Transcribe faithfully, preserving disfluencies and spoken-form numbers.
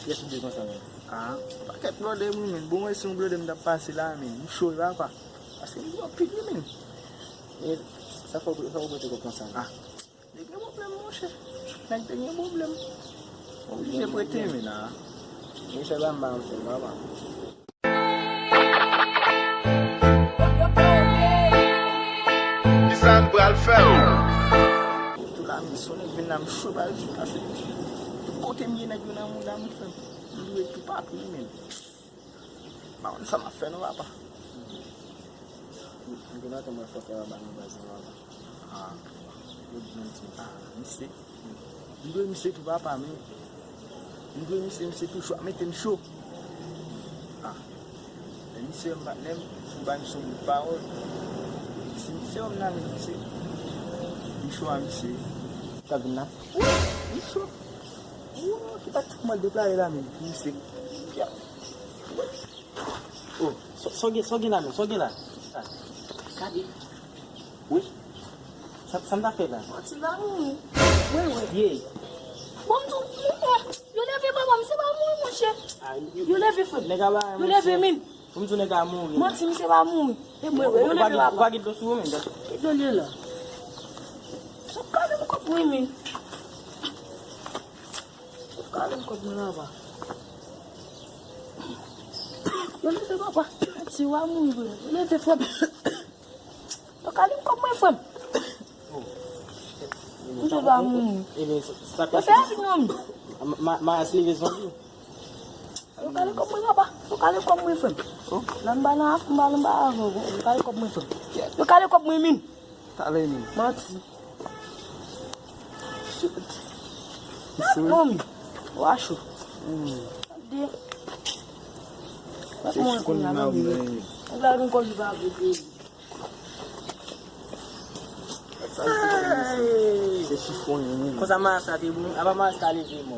Kiyès ou te konsa menm? Ah, pakèt blòdè wi menn. Bon, wè si yon blòdè m t ap pase la menn. M cho wi papa. Paske m gen anpil wi menn. E sa fè w, sa fè w prete kòb konsa menm? Ah, nèg gen pwoblèm monchè. Nèg te gen pwoblèm. Oblije prete menn, ah. Monchè, ba m ba m fè papa. Kisa n pral fè? Tou la, men si yon nèg vin la, m cho bal jou pase. Tout kote m ye, nèg yo nan mouda m, frè m. M dwe toupatou wi menn. M pa konn sa m ap fè non papa. M gen lontan mwen fè fè anba nan baz nan papa. Ah, yo di yon ti ah, misye. M dwe misye tou papa, men m dwe misye, misye toujou ap mete m cho. Ah, men misye m patnè m, pou bay m son bout pawòl. Si misye wè m nan men misye, m cho a misye. Sa vin la? Wi, m cho. Wi, ki pa ti kòman deplale la menm, misye. Oh, sa w gen, sa w gen la menm, sa w gen la? Gade. Wi. Sa, sa m ta fè la? Manti, l pa mouri. Wi, wi. Ye. Bon, m di w, yo leve papa m, se pa mouri, monchè. Yo leve, frè m. Yo leve, min. Pou m di w nèg la mouri. Manti, misye pa mouri. E mwen, wi, yo leve papa. Ou pa gen dlo sou ou, men. Ki dlo l ye la? Sot kale m kòb mwen, min. Sot kale m kòb mwen la, papa. Yo leve, papa. Manti, w a mouri, frè m. Yo leve, frè m. Yo kale m kòb mwen, frè m. M sot pa mouri. Yo fè avèk nou, mi. Mayas leve zonbi. Yo kale kòb mwen, papa. Yo kale kòb mwen, frè m. Nan m ba nan afè, m ba nan ba avè w. Yo kale kòb mwen, frè m. Yo kale kòb mwen, min. Kale, min. Manti. Shit. Non, mi. Wa cho. De. Mwen konnen la, non, mi. Ou la gen kòb li pa vle peye. Se chifonyen, wi. Konsa mayas la te bon, apa mayas la leve mò.